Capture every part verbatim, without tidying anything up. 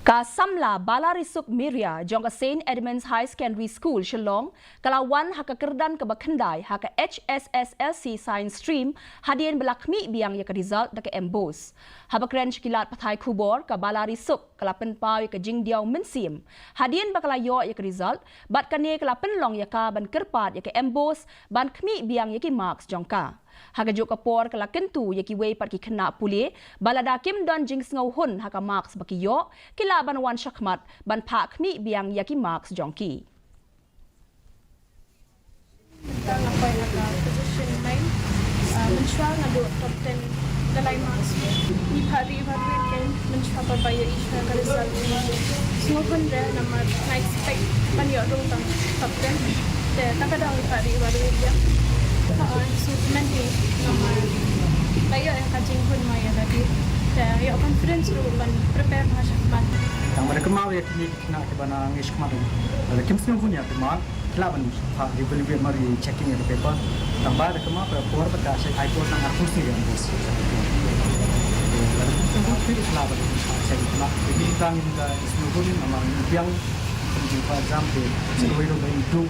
Ka samla Balarisuk Miria jong ka Saint Edmund's High Secondary School Shillong ka la wan ha ka kyrdan kaba khyndai ha ka H S S L C Science Stream hadien ba la khmih biang ïa ka result da ka MBOSE. Haba kren sha ki lad pathai khubor, ka Balarisuk ka la pynpaw ïa ka jingdiaw mynsiem hadien ba ka la ïoh ïa ka result, bad kane ka la pynlong ïa ka ban kyrpad ïa ka MBOSE ban khmih biang ïa ki marks jong ka. Ha kajuh ka por ka la kyntu ïa kiwei pat ki khynnah pule ba lada kim don jingsngewhun ha ka marks ba ki ïoh, ki lah ban wan shakhmat ban phah khmih biang ïa ki marks jong ki. Mynta nga poi ha ka position nine. Ah, mynshuwa nga duh top ten da lai marks. Ngi phah ri evaluate kein mynshuwa ba ïohi shuwa ka result. Sngewhun re namar nga expect ban ïoh rung tang top ten. Te tang ka daw ngi phah ri evaluate ïa. Ah, so kmen hi namar la ïoh ïa ka jinghun ma ïa lade. Te ïoh confidence ruh ban prepare ma shakhmat. Tang ba da kynmaw ïa kine ki khynnah kiba nang ïa shakhmat. Lada kim sngewhun ïa ki mark, ki lah ban phah ri evaluate ma ri checking ïa ka paper. Tang ba da kynmaw ka por ba ka check high court nang arphew sngi ïa bos. Lada kim sngewhun ki lah ban phah check ïa ki mark. Te ki tang ïa ka sngewhun namar ngi biang kum jingpynjah exam te sngewhun ruh ba ngi duh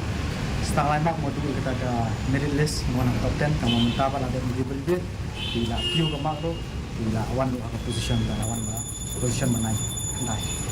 stang lai mark mo duh kata ka merit list mo nang top ten, tang ba mynta ba la dep ri evaluate ki la kiew ka mark ruh, ki la wan ruh ha ka position, ka la wan ba position ba nine. Nine.